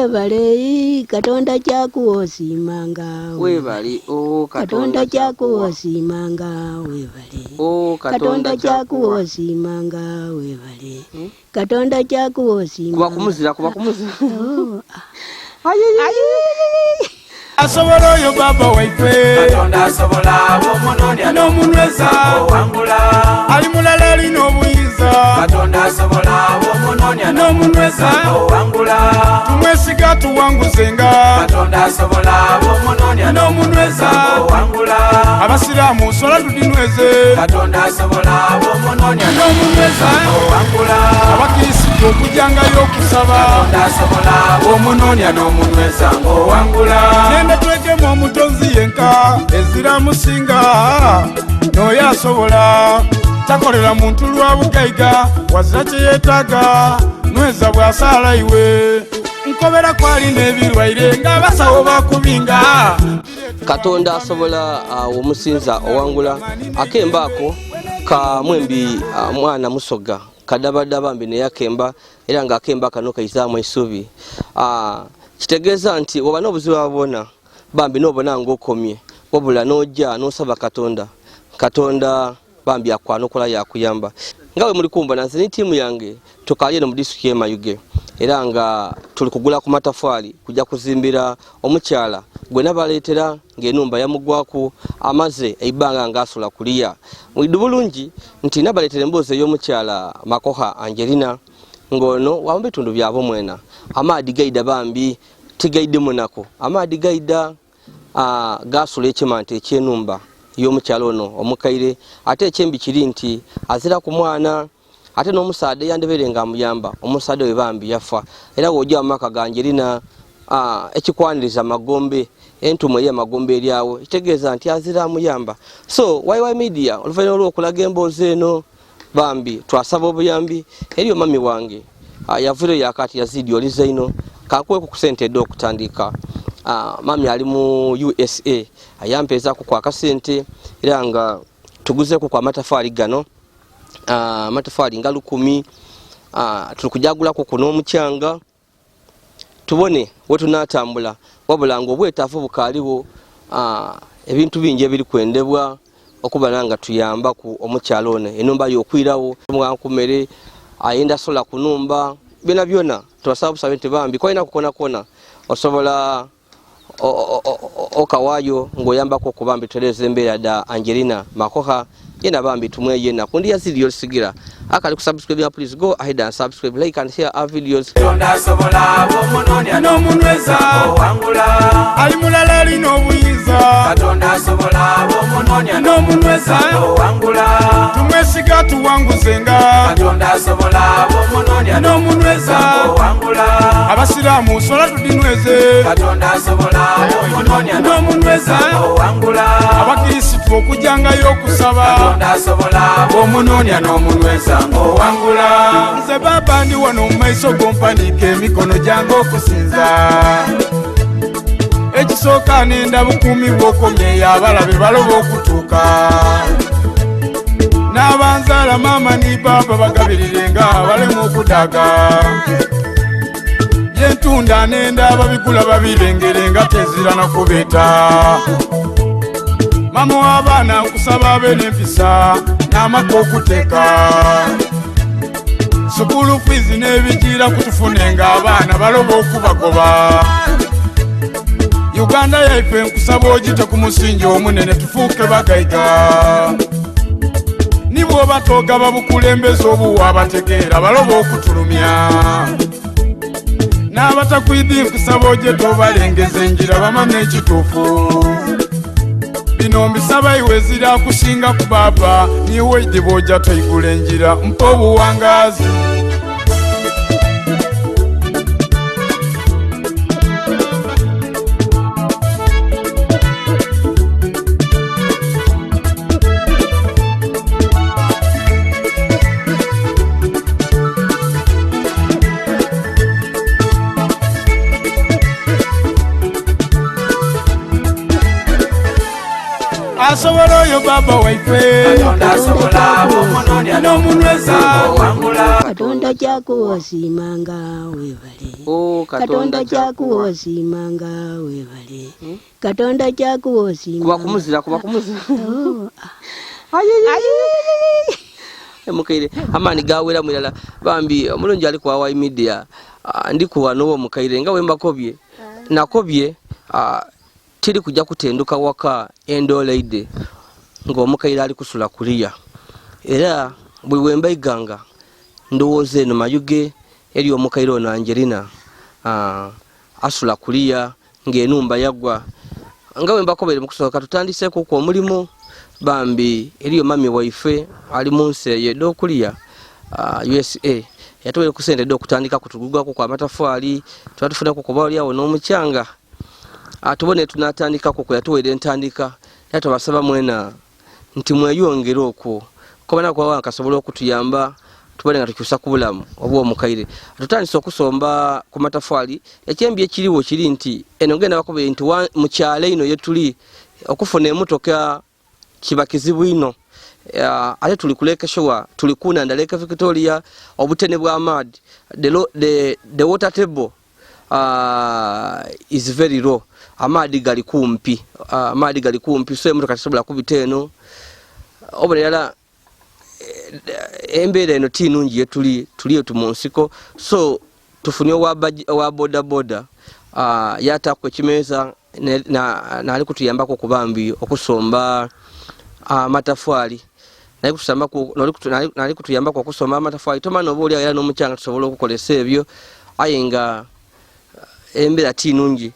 Webale Katonda kyakuwa osiimanga. Webale oh Katonda kyakuwa osiimanga webale. Oh Katonda kyakuwa osiimanga webale. Katonda kyakuwa osiimanga. Kuba kumuzira kuba kumuzira. Oh, Asobola oyo baba waife. Katonda asobola bw'omunoonya n'omunyweza owangula. Ali mulala alina obuyinza. Katonda asobola bw'omunoonya n'omunyweza owangula. Tumwesiga tuwanguzenga. Katonda asobola bw'omunoonya n'omunyweza owangula. Abasiraamu sola tudinyweze. Katonda asobola bw'omunoonya n'omunyweza owangula. Abakirisitu okujangayo okusaba. Katonda asobola bw'omunoonya n'omunyweza ng'owangula. Nenda twegemu omutonzi yenka ezira musinga n'oyo asobola takolera muntu lwa bugaiga wazira kye yeetaaga nweza bw'asaala iwe nkobera kwali n'ebirwaire ng'abasawo bakubinga. Katonda asobola omusinza owangula. Akemba ako ka mwembi mwana musoga kadabadaba mbi neyakemba era nga akemba kano kaizaamu eisubi. Kitegeeza nti oba n'obuzibu abona bambi n'obona ng'okomye wabula n'ojja n'osaba Katonda, Katonda bambi akwanukula yakuyamba. Nga bwe muli kumbona nze ne ttiimu yange tukaali eno mu disitulikiti y'e Mayuge era nga tuli kugula ku matafaali kujja kuzimbira omukyala gwe nabaleetera ng'enumba yamugwaku amaze eibanga ng'asula kuliya. Mwiddu bulungi nti nabaleetera emboozi ey'omukyala Makoha Angelina ng'ono wa mu bitundu bya Bumwena. Amaadi gaida bambi tigaidde munaku, amaadi gaida gasula ekimante eky'enumba y'omukyala ono omukaire. Ate ekyembi kiri nti azira ku mwana ate n'omusaadde yandibeere nga amuyamba omusaadde we bambi yafa. Era w'ojja mu maka ga Angelina ekikwaniriza magombe entumu ey'amagombe eryawo kitegeeza nti azira amuyamba. So YY Media oluvannyuma olw'okulaga emboozi eno bambi twasaba obuyambi eri omami wange yavuire yakati yazidi oli zaino kankuweku ku sente edda okutandika. Mami ali mu USA ayampeezaku ku akasente era nga tuguzeeku ku amatafaali gano amatafaali nga 1000 tuli kujagulaku ku n'omukyanga tubone wetunatambula wabula nga obwetaavu bukaaliwo ebintu bingi ebiri kwendebwa okubana nga tuyambaku omukyalo ono enumba yokwirawo mwankumere ayenda sola kunumba byona byona tubasaba busabe nti bambi kwalina kukona kona osobola okawaayo ng'oyambako okubambi tutereeza embeera da Angelina Makoha yena bambi tumweyena kundi yazidi yosigira akali kusubscribe please go ahead and subscribe, like and share our videos. Katonda asobola bw'omunoonya n'omunyweza owangula. Ali mulala alina obuyinza. Katonda asobola bw'omunoonya n'omunyweza owangula. Tumwesiga tuwanguzenga. Katonda asobola bw'omunoonya n'omunyweza owangula. Abasiraamu sola tudinyweze. Katonda asobola bw'omunoonya n'omunyweza owangula. Abakirisitu okujangayo okusaba. Katonda asobola bw'omunoonya n'omunyweza ng'owangula. Nze baba ndi wano mu maiso g'ompaniika emikono gyange okusinza. Ekisooka nenda bukuumi bw'okomyeyo abalabe baloba okutuuka. N'abanzaala maama ni baaba bagabirirenga baleme okudaaga. Byentunda nenda ababigula babirengerenga tezira na kubeeta. Mama w'abaana nkusaba abe n'empisa n'amaka okuteeka. Sukulu fiizi n'ebijiira kutufunenga abaana baloba okubagoba. Uganda yaife nkusaba ogite ku musingi omunene tufuuke bagaiga. Ni bw'oba togaba bukulembeze obuwa abategeera baloba okutulumya. N'abatakwidhi nkusaba ogye tobalengeza enjira bamanye ekituufu. Bino mbisaba iwe zira kusinga ku baaba niwe idhi bw'ojja toigula enjira mpa obuwangaazi. Asobola oyo baba waife. Katonda asobola bw'omunoonya n'omunyweza owangula. Katonda kyakuwa osiimanga webale. Oh, Katonda kyakuwa osiimanga webale. Katonda kyakuwa osiimanga. Kuba kumuzira, kuba kumuzira. Oh, Mukaire amaani gawera mwirala bambi omulungi ali kwa Wai Media. Ndi kuwa n'owo mukaire nga wembakobye nakobye, tiri kujja kutenduka waka endoleide ng'omukaire ali kusula kuliya, era buli wemba iganga ndowooza eno Mayuge eri omukaire ono Angelina, asula kuliya ng'enumba yagwa. Nga wembakobere mu kusooka tutandiseeko ku omulimu bambi eriyo mami waife ali mu nsi eyo ed'okuliya, USA, yatuweere ku sente ed'okutandika kutugugwako kwa matafaali twatufunako kuba oli awo n'omukyanga, tubone tunatandikako kwe yatuweere entandika. Era tubasaba mwena nti mweyongere okwo kubana kwa kasobola okutuyamba tubone nga tukyusa ku bulamu obw'omukaire. Tutandise okusomba ku matafaali. Ekyembi ekiriwo kiri nti eno ngenda bakobere nti mu kyalo ino yetuli okufuna emmotoka kiba kizibu ino. Ate tuli ku Lake Shore, tuli ku nanda Lake Victoria, obutene bw'amaadhi, the water table is very low. Amaadhi gali kumpi, amaadhi gali kumpi, so emmotoka tesobola kubita eno. Obulala embeera eno ti nungi yetuli, tuli etu mu nsiko, so tufunye owa boda boda, yataku ekimeeza nali kutuyambako kubambi okusomba amatafwali, nali kutuyambako okusomba amatafwali tomana oba oli era n'omukyanga tusobola okukolesa ebyo, aye nga embeera ti nungi.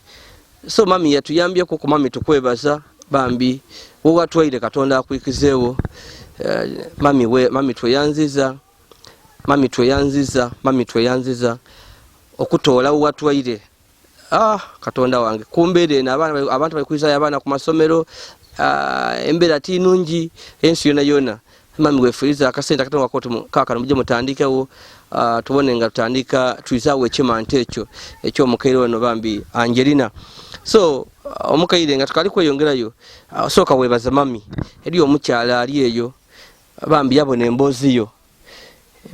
So mami yatuyambyeko ku mami tukwebaza bambi wewatwaire Katonda akwikizeewo. Mami we, mami tweyanziza, mami tweyanziza, mami tweyanziza okutoola wewatwaire. Katonda wange kumbeera eno abantu bali kwizayo abaana ku masomero, embeera ti nungi ensi yona yona. Mami wefuiriza akasente akatono kako kakano mujje mutandikewo, tubone nga tutandika twizaawo ekimante ekyo ekyomukaire ono bambi Angelina. So omukaire nga tukali kweyongerayo, sooka weebaza mami eri omukyala ali eyo bambi yabona emboozi yo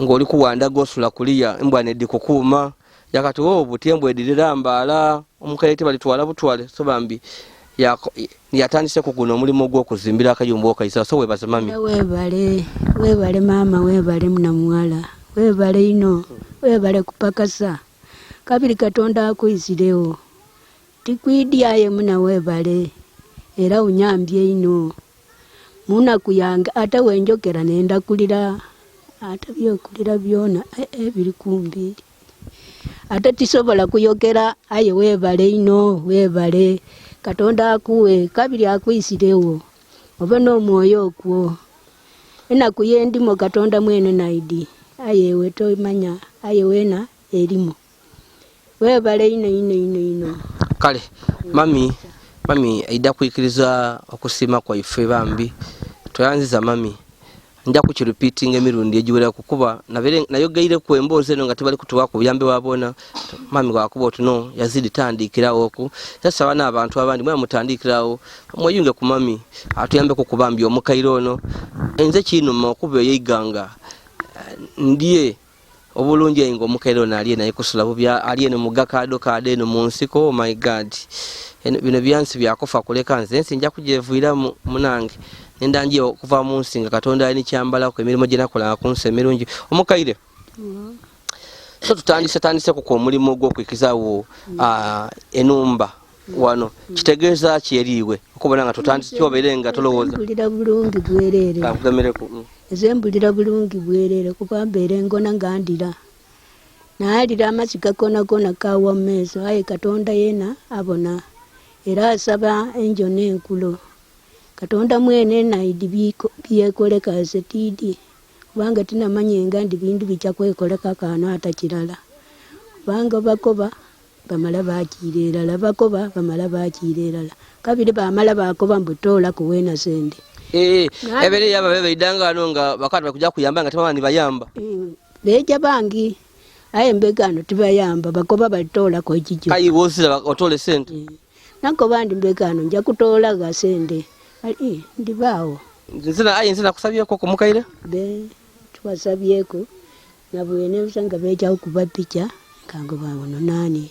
ng'oli kuwanda gosula kuliya embwa nedikukuuma yakati o buti embwa edirira mbaala omukaire tebalitwala butwale. So bambi yatandise ku guno omulimu ogw'okuzimbira akayumba okaisa. So weebaza mami. Webale, webale maama, webale munamuwala, webale ino, webale kupakasa. Kabiri Katonda akwisirewo tikwidyaye muna webale, era unyambye ino munaku yange, ate wenjokera nenda kulira, ate byokulira byona biri kumbi, ate tisobola kuyogera, aye webale ino, webale Katonda akuwe kabiri akwisirewo obe n'omwoyo okwo. Enaku yendimo Katonda mwene naidi, aye we tomanya, aye wena erimo. Webale ino ino ino ino. Kale mami, mami aida kwikiriza okusiima kwaife bambi tweyanziza mami. Nja kukirepeatinga emirundi egiwera kukuba nayogeire ku emboozi eno nga tebali kutuwa ku buyambi bwa bona. Mami wakuba oti no yazidi tandikirawo oku yasaba n'abantu abandi mwe mutandikirawo mweyunge ku mami atuyambeko kubambi omukaire ono. Enze kinuma okuba eyeiganga ndye obulungi nga omukaire ono ali eno ayikusula bubi, ali eno mu gakaado kaado eno mu nsiko. Oh my God, eno, bino byansi byakufa kuleka nze ensi nja kujevuiramu munange nenda nje okuva mu nsi nga Katonda alina kyambalako emirimu gye nakolanga ku nsi emirungi. Omukaire so tutandise tandise ku omulimu ogw'okwikizaawo, enumba wano kitegeeza ki eriiwe okubona nga tutandise kyobeere nga tolowooza? Mpulira bulungi bwereere. Kakugemereku. Nze mpulira bulungi bwereere kuba mbeera engona nga ndira, naalira amasiga gona gona gawa mu maiso, aye Katonda yena abona era asaba enjo n'enkulo. Katonda mwene naidi byekoleka nze tiidi, kubanga tinamanye nga ndi bintu bijja kwekoleka kano ata kirala, kubanga bakoba bamala bakiira erala, bakoba bamala bakiira erala, kabiri bamala bakoba mbu toola kuweena sente. Ebere yaba bebe idanga ano nga bakati bakuja kuyamba nga tebamala nibayamba. Beja bangi aye mbegano tibayamba, bakoba balitoolako ekijo. Kayi wosira otole sente. Nakoba ndi mbegano nja kutoola ga sente. Ali ndibaawo. Nzina ayi nzina kusabyeko ku mukaire. Be twasabyeko nabwene usanga beja okuba picha kango bawono nani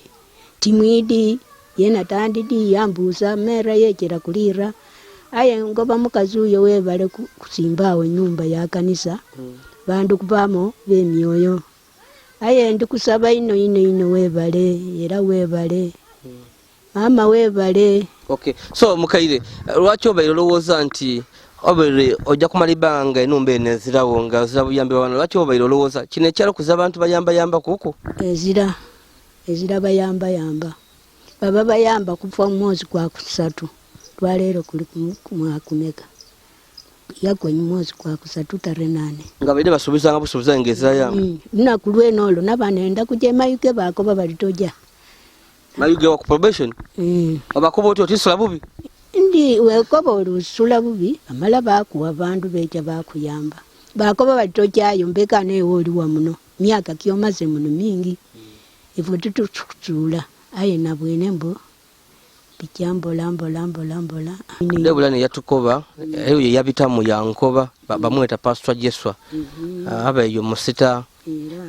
timwidi yena tandidi yambusa mera yechera kulira aye ngoba mukazi uyo webale kusimbawo nyumba ya kanisa bandu kubamo bemyoyo aye ndikusaba ino ino ino webale era webale mama webale. Okay, so mukaire lwaki obaire olowooza nti obaire ojja kumala ebbanga enumba eno ezirawo nga zira buyambi bwana, lwaki obaire olowooza kino ekyalo kuza abantu bayambayamba kuku? Ezira ezira bayambayamba baba bayamba kufa mwezi kwa kusatu twaleero kuli mwakumeka yakwe mwezi kwa kusatu tarehe 8 nga baire basuubizanga busuubiza nga ezira yamba lunaku lwene olwo nabanenda kujja mayuge bakoba balitoja mayuge wa ku probation abakuba oti otisula bubi ndi wekoba olusula bubi bamala bakuwa bandu beja bakuyamba bakoba balitojayo mbeka newe oliwa muno myaka kyomaze muno mingi ifwe tututsula aye nabwene mbo bijambola mbola mbola mbola. Debula ne yatukoba eyo yabitamu yankoba bamweta Pastor Jeswa aba eyo musita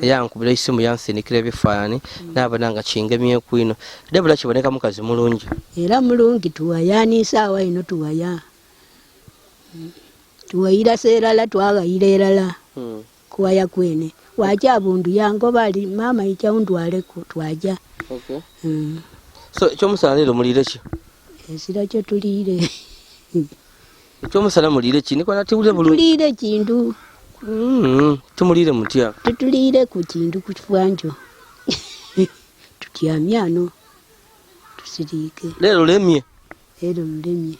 yankubira isimu yansinikira ebifaananyi naabona nga kingemye kwino. Debula kiboneka mukazi mulungi era mulungi tuwaya n'isaawa ino tuwaya tuwayira serala twagayira erala kuwaya kwene waja abundu yangoba ali mama ija undwaleko twaja. Okay. So ekyomusana leero muliire ki? Ezira kyo tuliire. Ekyomusana muliire ki? Niko natiwulire bulungi. Tuliire kindu. Tumuliire mutya? Tutuliire ku kindu ku kifwanjo. Tutyamya ano tusiriike. Leero lulemye? Leero lulemye.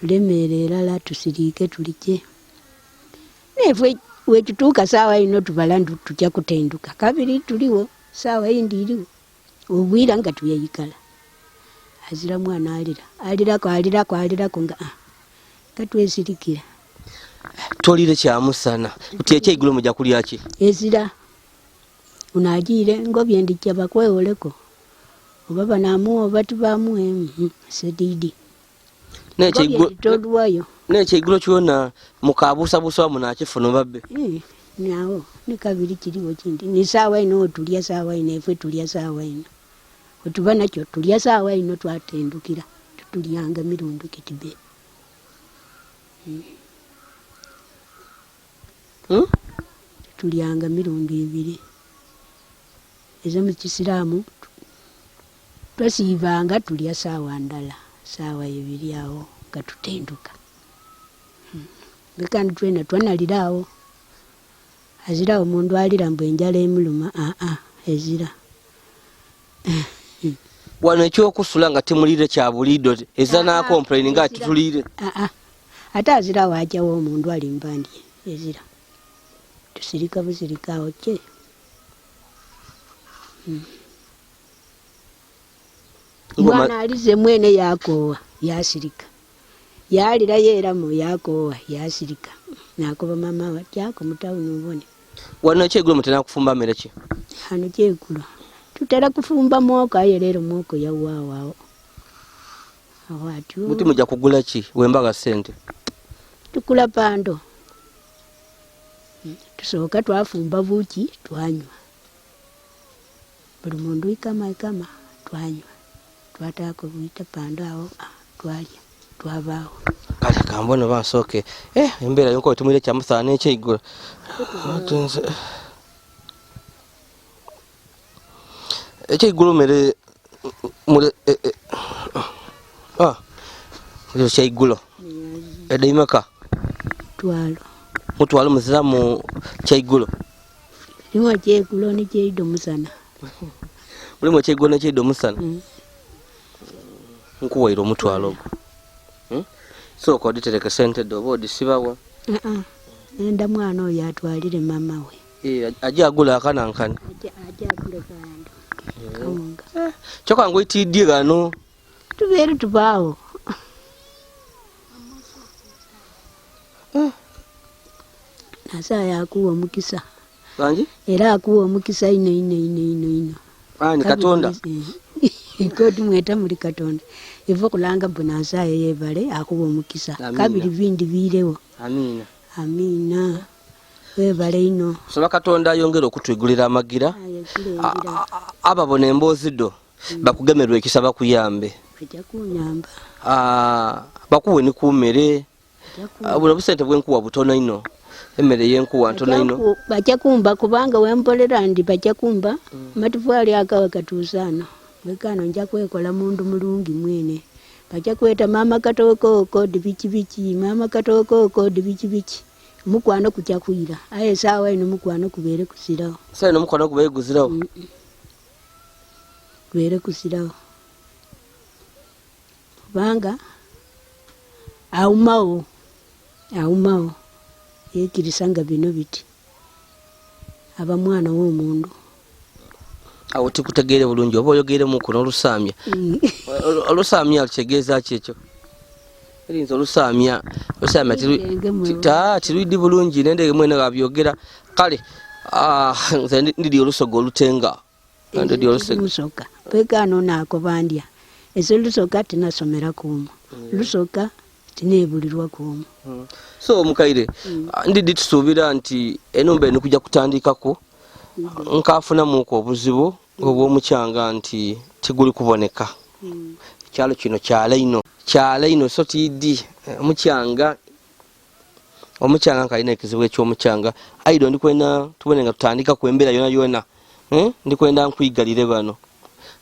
Lulemeere erala tusiriike tulije. Nefwe wetutuuka saawa ino tubala tujja kutenduka. Kabiri tuliwo saawa yindi iriwo. Obwira nga tuyeyikala. Azira mwana alira. Alirako alirako alirako nga katwesirikira. Tolire kyamusana. Uti ekyeigulo mujja kulya ki? Ezira. Unagiire ngobye ndijja bakwewoleko. Oba banaamuwa oba tibaamuwe sedidi. N'ekyeigulo n'ekyeigulo kyona mukabuusabuusa wamu nakifuna babbe. Nawo ni kabiri kiriwo kindi. Ni saawa ino tulya saawa ino efwe tulya saawa ino. Otuba nakyo tulya saawa ino twatendukira. Tutulyanga mirundi kitibe. Tutulyanga mirundi ebiri. Ezo mu kisiraamu twasiibanga tulya saawa ndala saawa ebiri awo nga tutenduka. Bekandi twena twanalira awo. Azira omundu alira mbu enjala emuluma ezira. Wano ekyokusula nga temulire kya buliido ezira na complain nga tutulire. Ate azira wajjawo omundu alimba ndye ezira. Tusirika busirika awo kye. Mwana alize mwene yakoowa yasirika. Yalira yeeramu yakoowa yasirika. Nakoba mama wa tyako mutawuni obone. Wano ekyegulo mutera kufumba mmere ki? Hano kyegulo tutera kufumba mwoko aye leero mwoko yawaawo awo. Awo atyo. Muti mujja kugula ki wembaga ssente? Tukula pando. Tusooka twafumba buki twanywa. Buli mundu ikama ikama twanywa. Twataako buyita pando awo twalya twabaawo. Kale kambona bansooke embeera yonka wetumwire kyamusana n'ekyeigulo. Ekyeigulo mere mule ekyeigulo edeimeka twalo mutwalo muziramu kyeigulo. Mulimu ekyeigulo n'ekyeido musana. Mulimu ekyeigulo n'ekyeido musana. Nkuwaire omutwalo ogwo. Sooka oditereke sente ddo oba odisibawa? Nenda mwana oyo atwalire mama we. Ajja agula akanankani. Ajja agule kando. Kawunga. Kyokka ngoyitiddye gano. Tubeere tubaawo. Nasaaya akuwa omukisa. Bangi? Era akuwa omukisa ino ino ino ino ino. Ani Katonda? Koti mweta muli Katonda. Ife okulanga mbu Nyasaye yebale akuwa omukisa. Amina. Kabiri bindi biirewo. Amiina. Amiina. Webale ino. Saba Katonda ayongere okutwigulira amagira. Aye, kulengera. Ababona emboozi ddo bakugemerwa ekisa bakuyambe. Bajja kunyamba. Bakuwe ni ku mmere. Bajja kunyamba. Buno busente bwenkuwa butono ino. Emmere yenkuwa ntono ino. Bajja kumba kubanga wempolera ndi bajja kumba. Amatofali agawe gatuusa ano. Bwekano nja kwekola mundu mulungi mwene. Bajja kweta mama katoko di biki biki, mama katoko di biki biki. Mukwano kujja kwira. Aye saawa eno mukwano kubeere kusirawo. Saawa eno mukwano kubeere guzirawo. Kubeere kusirawo. Kubanga awumawo, awumawo yeekirisa nga bino biti. Aba mwana w'omundu. Awo tikutegeere bulungi oba oyogeremuku n'olusaamya. Olusaamya lutegeeza ki ekyo? Erinza olusaamya, olusaamya tirwidi bulungi nende mwene gabyogera. Kale, nze ndidi olusoga olutenga. Ndidi olusoga. Lusoga. Pekano nakoba ndya. Ese lusoga tinasomera kumu. Lusoga tinebulirwa kumu. So mukaire, ndidi tusuubira nti enumba eno kujja kutandikako. Nkafunamuku obuzibu obw'omukyanga nti tiguli kuboneka. Ekyalo kino kyala ino. Kyala ino so tiddi omukyanga. Omukyanga nkalina ekizibu eky'omukyanga. Aido ndikwenda tubone nga tutandika ku embeera yona yona. Ndikwenda nkuyigalire bano.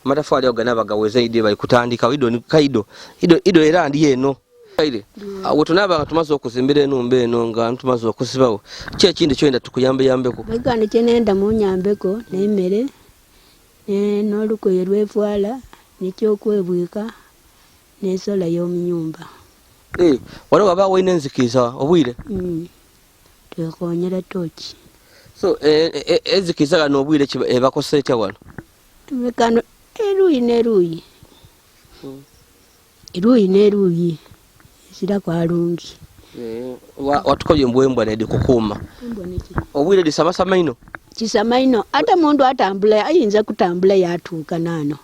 Amataffaali ago gana bagaweze idde bali kutandika. Ido ni kaido. Ido, ido era ndi eno. Kaire, awo tunaaba nga tumaze okuzimbira enumba eno nga tumaze okusibawo. Ki ekindi ky'oyenda tukuyambeyambeko? Bwekano kye nenda munyambeko n'emmere, n'olugoye lwefwala, n'ekyokwebwika, n'ensola y'omu nyumba. Waliwo wabaawo olina enzikiriza obwire? Twekonyera tooki. So, enzikiriza gano obwire ebakosa etya wano? Bwekano eruuyi n'eruuyi. Eruuyi n'eruuyi. Ezira kwalungi. Watukobye mbwembwa nedi kukuuma. Embwa neki? Obwire disamasama ino? Kisama ino. Ate mundu atambula, ayinza kutambula yatuuka naano.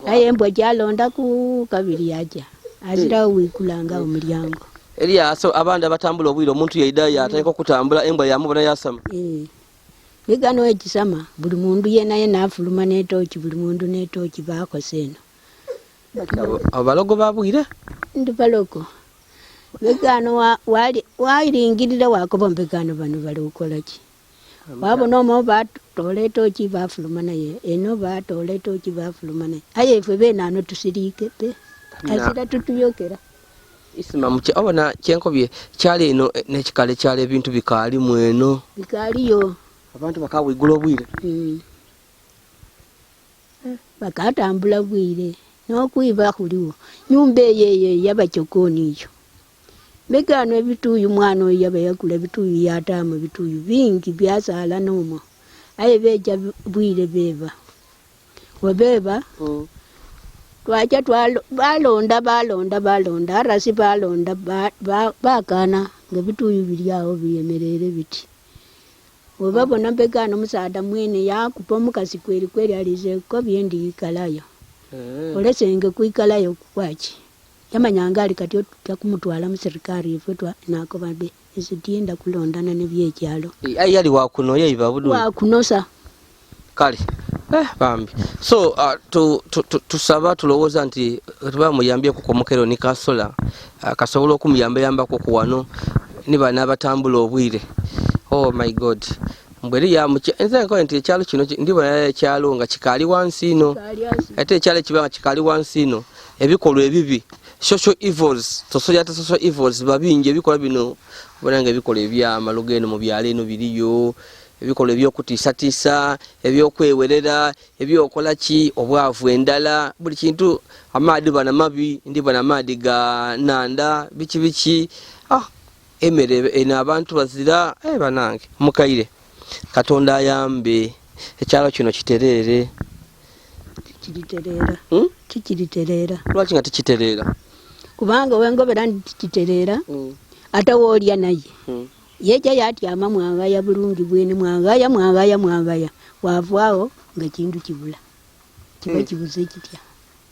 Aye embwa gyalondaku kabiri yajja. Azirawo wiikulanga omulyango. Eriya, so abandi abatambula obwire omuntu yaida yatandika okutambula embwa yamubona yasama. Bigano ekisama buli mundu yena yena afuluma n'etooki, buli mundu n'etooki bakosa eno. Abo balogo babwire? Ndi balogo. Bigano wayiringirira wakoba mbigano bano bali kukola ki? Wabona omwo batoola etooki bafuluma naye, eno batoola etooki bafuluma naye. Aye ifwe beene ano tusiriike pe. Azira tutuyokera. Isima obona kyenkobye kyali eno n'ekikale kyali ebintu bikaalimu eno. Bikaaliyo. Abantu bakawigula obwire. Bakatambula bwire. N'okwiba kuliwo. Nyumba eyo eyo yabachokooni eyo. Mbegano ebituuyu mwana oyo yaba yakula ebituuyu yataamu ebituuyu bingi byasaala n'omwo. Aye beeja bwire beeba. Webeeba, twaja balonda, balonda, balonda, arasi balonda, bakaana ng'ebituuyu biri awo biyemereire biti. Webabona mbegano omusaadha mwene yakupa omukazi kweri kweri alize ko byendiyikalayo. Olesenge kwikalayo kwaki. Yamanyanga ali kati otya kumutwala mu serikali ifwe nakoba be nze tiyenda kulondana n'ebyekyalo. Aye yali wakuno yeiba budu. Wakunosa. Kale. Bambi. So, tusaba tulowooza nti tuba muyambyeko ku mukero ni kasola. Kasobola okumuyambayambako ku wano ni bano abatambula obwire. Oh my God. Mbweri ya muche, nze nkoye nti ekyalo kino ndibona ekyalo nga kikaali wansi ino. Kikaali wansi. Ate ekyalo ekiba nga kikaali wansi ino, ebikolwa ebibi, social evils, society social evils babingi ebikolwa bino, obona nga ebikolwa eby'amalogo eno mu byalo eno biriyo, ebikolwa eby'okutiisatiisa, eby'okwewerera, ebyokola ki, obwavu endala, buli kintu, amaadi bana mabi, ndibona amaadi ga nanda, biki biki. Emmere eno abantu bazira, banange, mukaire. Katonda ayambe, ekyalo kino kitereere. Tikiritereera. Tikiritereera. Lwaki nga tikitereera? Kubanga wengobera nti tikitereera, ate woolya naye. Yeja yatyama mwangaya bulungi bwene, mwangaya, mwangaya, mwangaya. Wavaawo nga kintu kibula. Kiba kibuze kitya.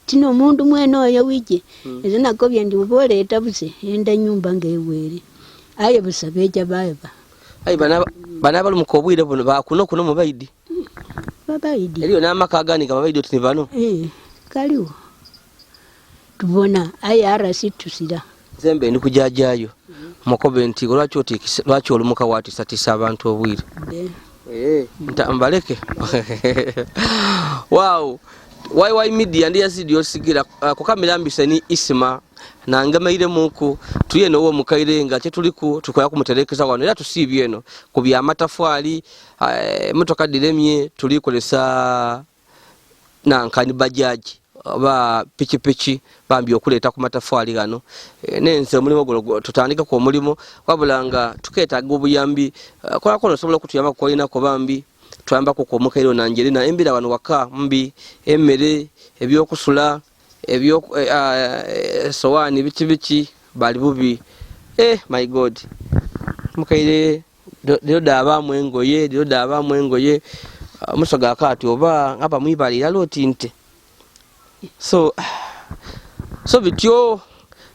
Tino omuntu mwene oyo wije nze nakobye ndi oba oleeta buse enda enyumba ng'ewere aye busa beja baeba. Aye bana abalumuka obwire buno bakuno kuno mubaidi babaidi eriyo n'amaka agandi nga babaidi oti ni bano. Kaliwo tubona aye arasi tusira. Nze mbe ndi kujajayo mukobe nti lwaki otikisa, lwaki olumuka watisatisa abantu obwire? Mbaleke. Wow. YY Media ndi yazidi osigira ku kamera mbise ni Isma nangamaire muku tuye no mukaire nga kyetuliku tukoya kumuterekeza wano era tusibye eno ku bya matafwali motoka diremye tulikolesa nankani bajaji oba pikipiki bambi okuleeta ku matafwali gano. Nenze omulimu guno tutandika ku omulimu wabula nga tuketaaga obuyambi. Kolako osobola okutuyamba kukolinako bambi twambako ku omukaire ono Angelina embera wano waka mbi emmere ebyokusula ebyo sowaani biki biki bali bubi. My God, mukaire lero daabaamu engoye, lero daabaamu engoye. Omusoga akaati oba nga bamwibalira loti nte so bityo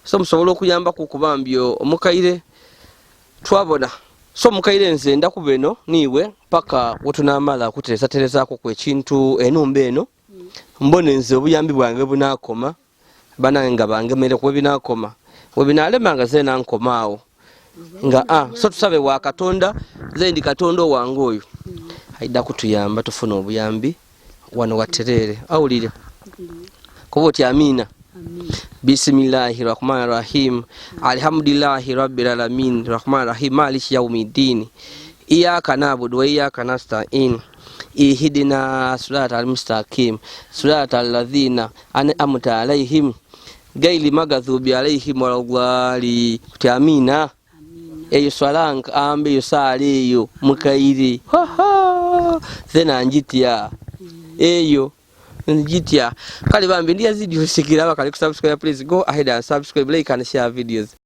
so musobola okuyambaku kubambi omukaire twabona. So mukaire nze ndakuba eno niiwe paka wetunaamala okuterezaterezaako ku ekintu enumba eno mbone nze obuyambi bwange bunaakoma banange nga bangemere kuba binaakoma webinaalema nga ze nankoma awo nga so tusabe wa Katonda ze ndi Katonda owange oyo aidda kutuyamba tufune obuyambi wano watereere awulire kuba oti amiina. Bismillahi rahmani rahim alhamdulillahi rabbil alamin rahmani rahim maliki yaumiddin iyyaka na'budu wa iyyaka nasta'in ihdina siratal mustaqim siratal ladzina an'amta alaihim gaili maghdubi alaihim waladhdallin. Kuti amina. Eyo swala ambe eyo saala eyo mukaire zena njitya eyo njitya. Kale bambi ndi yazidi osikira abakali kusubscribe, please go ahead and subscribe, like and share videos.